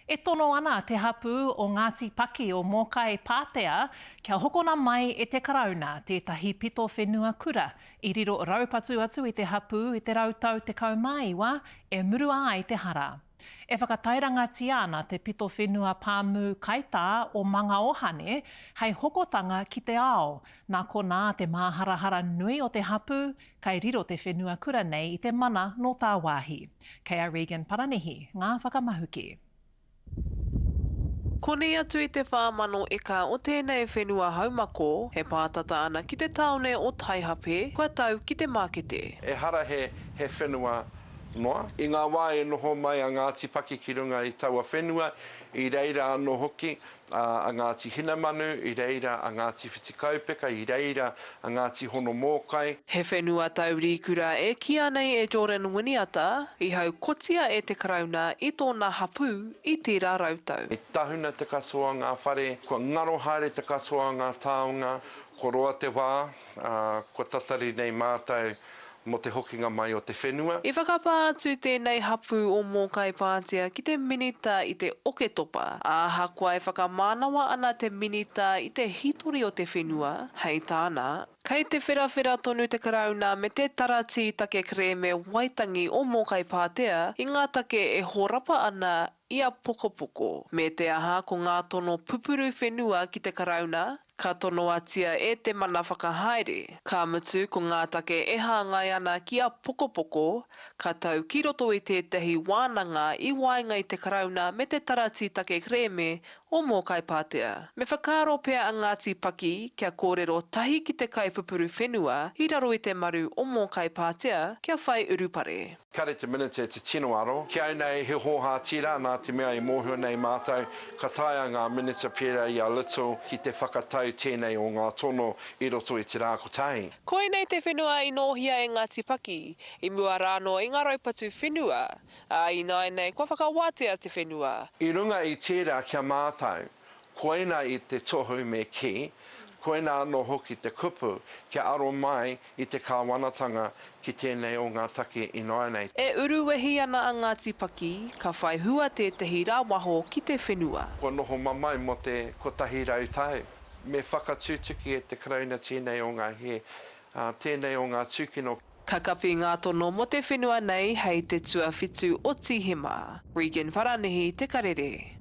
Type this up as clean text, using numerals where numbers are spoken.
E tono ana te hapū o Ngāti Paki o Mōkai Pātea kia hokona mai e te Karauna tētahi pito whenua kura i riro raupatu atu i te hapū i te rautau 19 e murua ai te hara. E whakatairangatia ana te pito whenua pāmu kaitā o Mangaohane hei hokotanga ki te ao, nā konā te māharahara nui o te hapū kei riro te whenua kura nei i te mana nō tāwāhi. Kei a Regan Paranihi ngā whakamahuki. Koni atu i te 4,000 eka o tēnei whenua haumako e pātata ana ki te tāone o Taihape, kua tau ki te mākete. Ehara he he whenua noa. I ngā wā e noho mai a Ngāti Paki ki runga i taua whenua, i reira anō hoki a Ngāti Hinemanu, i reira a Ngāti Whitikaupeka, i reira a Ngāti Honomōkai. He whenua taurikura e kīia nei e Jordan Winiata, i haukotia e te Karauna i tōna hapū i tērā rautau. I tahuna te katoa o ngā whare, kua ngaro haere te katoa o ngā taonga, kua roa te wā, ā, kua tatari nei mātou mō te hokinga mai o te whenua. I whakapā atu tēnei hapū o Mōkai Pātea ki te Minita i te Oketopa, ā, ahakoa e whakamānawa ana te Minita i te hītori o te whenua, hei tāna, kei te wherawhera tonu te Karauna me te Taratī Take Kerēme Waitangi o Mōkai Pātea i ngā take e hōrapa ana i a Pokopoko, me te aha ko ngā tono pupuru whenua ki te Karauna, Ka tonoatia e Te Mana Whakahaere, ka mutu ko ngā take e hāngai ana ki a Pokopoko, ka tau ki roto i tētahi wānanga i waenga i te Karauna me te Taratī Take Kerēme o Mōkai Pātea. Me whakaaro pea a Ngāti Paki kia kōrero tahi ki te kaipupuru whenua i raro i te maru o Mōkai Pātea kia whai urupare. Kare te minita te tino aro. Ki au nei he hōhā tērā nā te mea e mōhio nei mātou ka taea ngā minita pērā i a Little ki te whakatau tēnei o ngā tono i roto i te rā kotahi. Koinei te whenua i nōhia e Ngāti Paki i mua rānō i ngā raupatu whenua, ā, ināianei kua whakawātea te whenua. I runga i tērā kia mātau, koina i te tohu me kī, koina anō hoki te kupu kia aro mai i te kāwanatanga ki tēnei o ngā take ināianei. E uruwehi ana a Ngāti Paki, ka whai hua tētehi rāwaho ki te whenua. Kua noho mamae mō te 100 tau. Me whakatutuki e te Karauna tēnei o ngā hē, ā, tēnei o ngā tūkino. Ka kapi ngā tono mō te whenua nei hei te tuawhitu o Tīhema. Regan Paranihi, Te Karere.